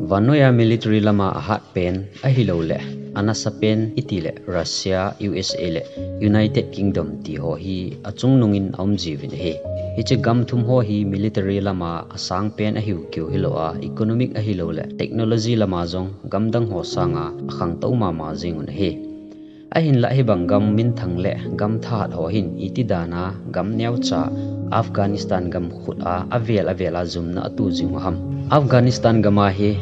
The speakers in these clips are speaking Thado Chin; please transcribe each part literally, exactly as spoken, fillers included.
Vannoiya military lama ahat pen ahilouleh anasa pen itile Russia, U S A le United Kingdom ti ho hi achungnungin aum jiuvin ahi. Hiche gam thum ho hi military lama asang pen ahiu keu hilou a, economic ahilouleh technology lama jong gamdang ho sanga akhangtou mama jingun ahi. Ahinlah hibang gam minthang le gam thahat ho hin iti dana gam neocha Afghanistan gam khut a avel avel a jumna atu jing u ham? Afghanistan gam a hi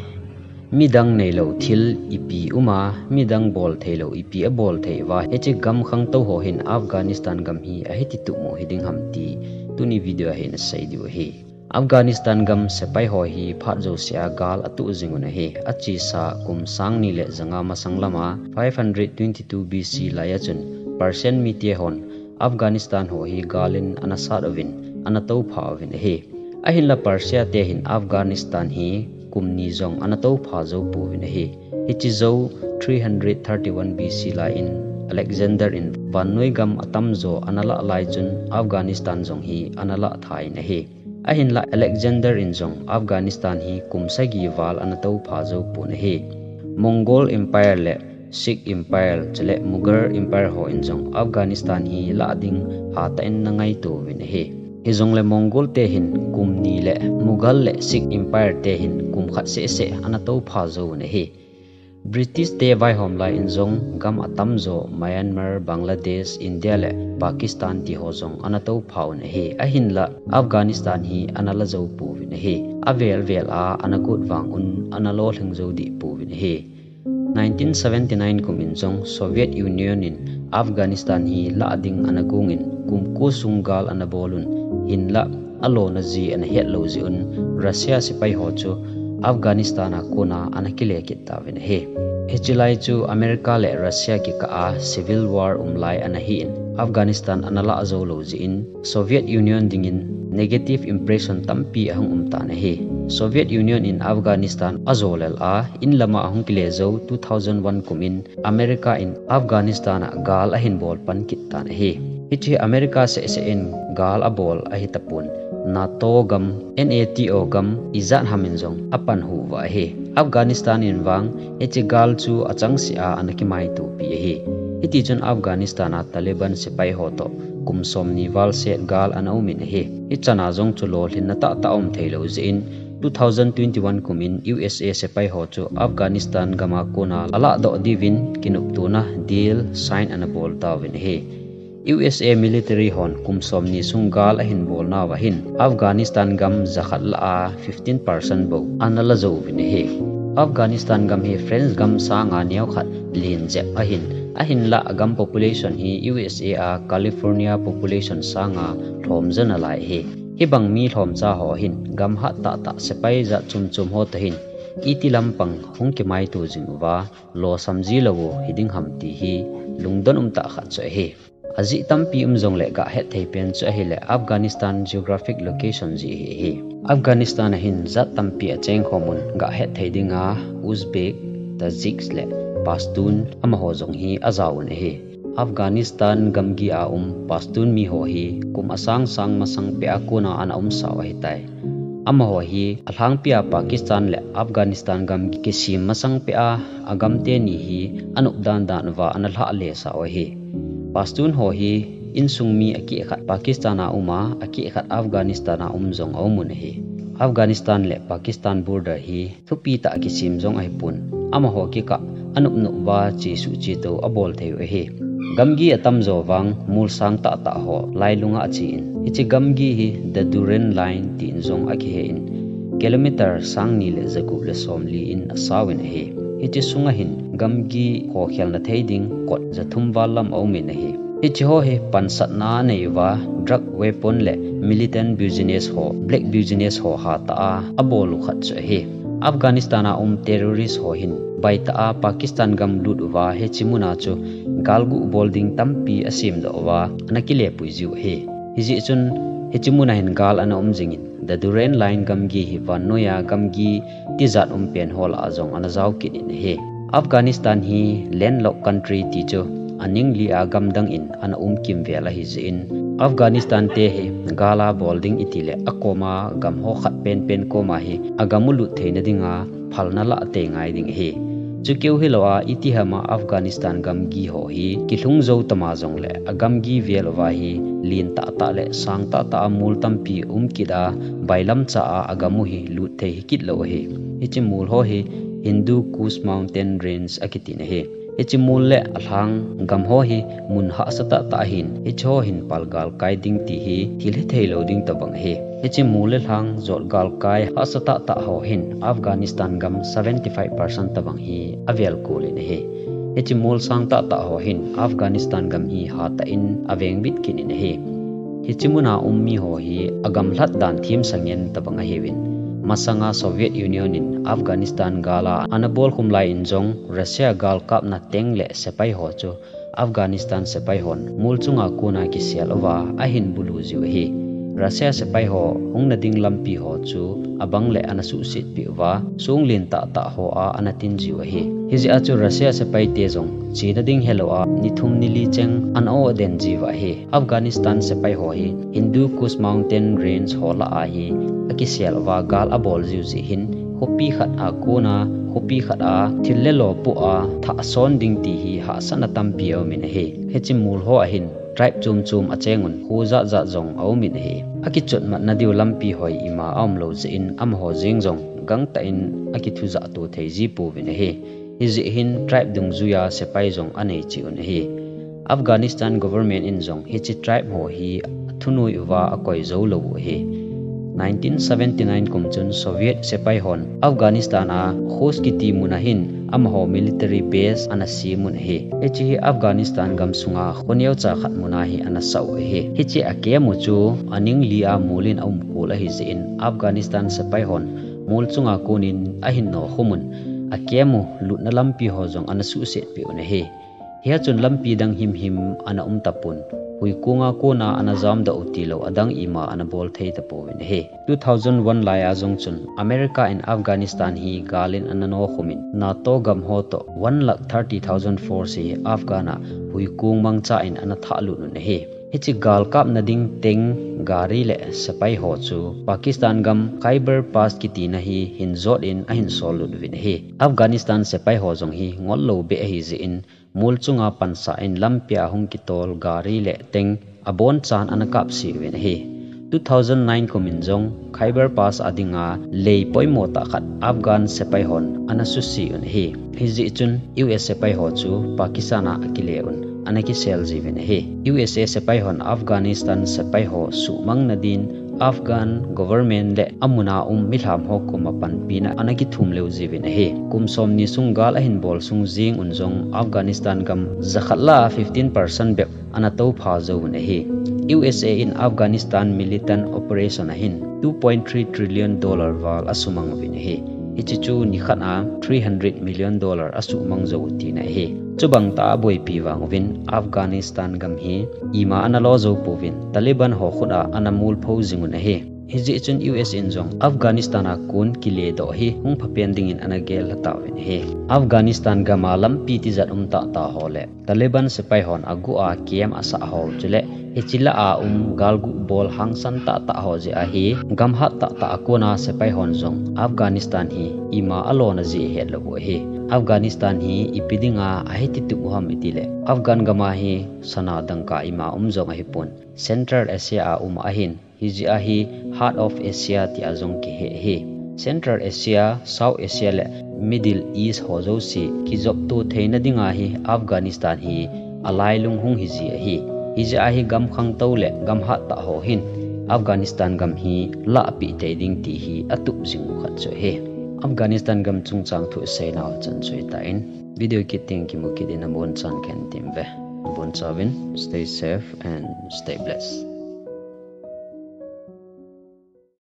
midang neilou thil ipi uma, midang bol theilou ipi abol thei uva, hiche gam khangtou ho hin Afghanistan gam hi ahiti tup u hiding ham ti tuni video a hin asei diu ahi. Afghanistan gam sepai ho hi phat jousea gal atuh jingun ahi. Achesa kum sang ni le janga masang lama five hundred twenty-two B C laiya chun Persian mite hon Afghanistan ho hi galin ana sat uvin, ana toupha uvin ahi. Ahinla Persia te hin Afghanistan hi kum ni jong ana toupha jou pouvin ahi. Hiche jou three hundred thirty-one B C laiyin Alexander in vannoi gam atamjo ana lah lai chun Afghanistan jong hi ana lah tha in ahi. Ahinla Alexander in jong Afghanistan hi kum sagi val ana toupha jou pon ahi. Mongol Empire le Sikh Empire chule Mughal Empire ho in jong Afghanistan hi lah ding hatah in ana ngaito uvin ahi. Hijongle Mongol te hin kum ni le Mughal le Sikh Empire te hin kum khat sehseh ana toupha jou un ahi. British te vaihom laiyin jong gam atamjo Myanmar, Bangladesh, India le Pakistan ti ho jong ana toupha un ahi. Ahinla Afghanistan hi ana la jou pouvin ahi. Avel vel a ana got vang un ana lolhing jou dih pouvin ahi. Nineteen seventy-nine kum in jong Soviet Union in Afghanistan hi lah ding ana gong in kum ko sung gal ana bol un, hinla alona ji ana het lou jeh un Russia sepai ho chu Afghanistan a kona ana kile kit tauvin ahi. Hiche lai chu America le Russia kikah a civil war um lai ana hi in Afghanistan ana lah jou lou jeh in Soviet Union dingin negative impression tampi ahung um tan ahi. Soviet Union in Afghanistan ajo lel a, in lama ahung kile jou two thousand one kum in America in Afghanistan a gal ahin bol pan kit tan ahi. Hiche America sehseh in gal abol ahi tapon, NATO gam, NATO gam ijat ham in jong apan huva ahi. Afghanistan in vang hiche gal chu achangseh a ana kimaitopi ahi. Hiti chun Afghanistan a Taliban sepai ho toh kum som ni val seh gal ana um in ahi. Hichan a jong chu lolhinna tahtah aum thei lou jeh in two thousand twenty-one kum in U S A sepai ho chu Afghanistan gam a kona alah doh diuvin kinoptona deal sign ana bol tauvin ahi. U S A military hon kum som ni sung gal ahin bol nauva hin Afghanistan gam jakhat lah a fifteen percent bou ana la jou uvin ahi. Afghanistan gam hi France gam sanga neo khat len jep ahin, ahinlah agam population hi U S A a California population sanga lhom jo nalai ahi. Hibang mi lhomcha ho hin gam hat tahtah sepai jat chom chom ho toh hin iti lampang hung kimaito jing uva, losam ji lou u hiding ham ti hi lungdon um tah khat chu ahi. Ajeh tampi um jongle gah het thei pen chu ahile Afghanistan geographic location jeh hi ahi. Afghanistan a hin jat tampi acheng khom un, gah het thei dinga Uzbek, Tajiks le Pashtun amaho jong hi ajao un ahi. Afghanistan gamgi a um Pashtun mi ho hi kum asang sang masang peh a kona ana umsau ahitai. Amaho hi alhangpi a Pakistan le Afghanistan gam kisem masang peh a agam teni hi anop dan dan uva ana lhah lesau ahi. Pashtun ho hi insung mi akeh khat Pakistan a um a, akeh khat Afghanistan a um jong aum un ahi. Afghanistan le Pakistan border hi thupi tah kisem jong ahipon, amaho kikah anop nop uva chesuh chetou abol thei u ahi. Gamgi atamjo vang molsang tahtah ho lailunga ache in, hiche gamgi hi The Durand Line tin jong akihe in, kilometer sang ni le jagup le somli in asao in ahi. Hiche sunga hin gamgi ho khelna thei ding kot jathum val lam aum in ahi. Hiche ho hi pansatna anei uva, drug, weapon le militant business ho, black business ho hatah a abol u khat chu ahi. Afghanistan a um terrorist ho hin baitah a Pakistan gam lut uva, hiche muna chu galguh bol ding tampi asemdoh uva, ana kilepui jiu ahi. Hijeh chun hiche muna hin gal ana um jingin, The Durand Line gamgi hi vannoiya gamgi tijat um pen ho lah a jong ana jao kit in ahi. Afghanistan hi landlocked country ti chu aningli a gamdang in ana um kimvel ahi jeh in, Afghanistan te hi gal a bol ding iti le akoma gam ho khat penpen koma hi agam u lut theina dinga phalna lah tei ngai ding ahi. Chukeu hilou a itihama Afghanistan gamgi ho hi kilhung jou tama jongle agamgi vel uva hi lin tahtah le sang tahtah a mol tampi um kit a bailam cha a agam u hi lut thei hi kit lou ahi. Hiche mol ho hi Hindu Kush Mountain Range akitin ahi. Hiche mol le alhang gam ho hi mun hahsa tahtah ahin, hiche ho hin pal galkai ding ti hi thil hithei lou ding tobang ahi. Hiche mol le lhang jot galkai hahsa tahtah ho hin Afghanistan gam seventy five percent tobang hi avel kol in ahi. Hiche mol sang tahtah ho hin Afghanistan gam hi hatah in aveng bit kit in ahi. Hiche muna um mi ho hi agamlhat dan themsa ngen tobang ahiuvin, masanga Soviet Union in Afghanistan gal a ana bolkhum lai in jong Russia galkapna tank le sepai ho chu Afghanistan sepai hon mol chunga kona kisel uva ahin bulu jiu ahi. Russia sepai ho hungna ding lampi ho chu abang le ana suhset peh uva, song lin tahtah ho a ana tin jiu ahi. Hijeh a chu Russia sepai te jong chena ding helou a ni thum ni li cheng ana o den jiuva ahi. Afghanistan sepai ho hi Hindu Kush Mountain Range ho lah a hi akisel uva gal abol jiu jeh hin khopi khat a kona khopi khat a thil le lo poh a thah son ding ti hi hahsatna tampi aumin ahi. Hiche mol ho a hin tribe chom chom acheng un kho jat jat jong aumin ahi. Akichotmatna diu lampi hoi ima aum lou jeh in amaho jeng jong gangtah in akithujah to thei ji pouvin ahi. Hijeh hin tribe dungjuia sepai jong anei cheh un ahi. Afghanistan government in jong hiche tribe ho hi athunoi uva akoi jou lou u ahi. Nineteen seventy nine kum chun Soviet sepai hon Afghanistan a Khost kiti mun a hin amaho military base ana sem un ahi. Hiche hi Afghanistan gam sunga khoneocha khat mun a hi ana sah u ahi. Hiche a camp u chu aning li a mol in aum khol ahi jeh in Afghanistan sepai hon mol chunga konin ahin nokhum un, a camp u lutna lampi ho jong ana suhset peh un ahi. Hia chun lampi dang himhim ana um tapon, huikonga kona ana jamdoh u tilou adang ima ana bol thei tapouvin ahi. Two thousand one lai a jong chun America in Afghanistan hi gal in ana nokhum in, NATO gam ho toh one lakh thirty thousand force hi Afghan a huikong mangcha in ana thahlut un ahi. Hiche galkapna ding tank, gari le sepai ho chu Pakistan gam Khyber Pass kitina hi hin jot in ahin sol lut uvin ahi. Afghanistan sepai ho jong hi ngol lou beh ahi jeh in mol chunga pansah in lampia hung kitol gari le tank abonchan ana kapse uvin ahi. Two thousand nine kum in jong Khyber Pass a dinga lei poimo tah khat Afghan sepai hon ana suse un ahi. Hijeh chun U S sepai ho chu Pakistan a akile un ana kisel jiuvin ahi. U S A sepai hon Afghanistan sepai ho suhmang nadin Afghan government le amun a um milham ho koma panpina ana kithum leu jiuvin ahi. Kum somni sung gal ahin bol sung jeng un jong Afghanistan gam jakhat lah a fifteen percent bep ana toupha jouvin ahi. U S A in Afghanistan militant operation a hin two point three trillion dollar val asumang uvin ahi. Hiche chu nikhat a three hundred million dollar asuhmang jou u tina ahi. Chubang tah a boipi vang uvin Afghanistan gam hi ima ana lo jou pouvin Taliban ho khut a ana molpho jing un ahi. Hijeh chun U S in jong Afghanistan a kon kiledoh hi hung phapen dingin ana gel lha tauvin ahi. Afghanistan gam a lampi tijat um tahtah ho le Taliban sepai hon aguh a camp asah ho chule hiche lah a um galguh bol hangsan tahtah ho jeh a hi gam hat tahtah a kona sepai hon jong Afghanistan hi ima alona jeh ahet lou u ahi. Afghanistan hi ipi dinga ahiti tup u ham itile Afghan gam a hi sana dangka ima um jong ahipon, Central Asia a um ahin, hijeh a hi Heart of Asia tia jong kihe ahi. Central Asia, South Asia le Middle East ho jouse kijopto theina dinga hi Afghanistan hi alailung hung hiji ahi. Hijeh a hi gam khangtou le gam hattah ho hin Afghanistan gam hi lahpeh tei ding ti hi atup jing u khat chu ahi. Afghanistan gam chungchang thu iseinau chan chu hitan, video kit teng kimu kit in abonchan kahin tem uve. Abonchauvin, stay safe and stay blessed.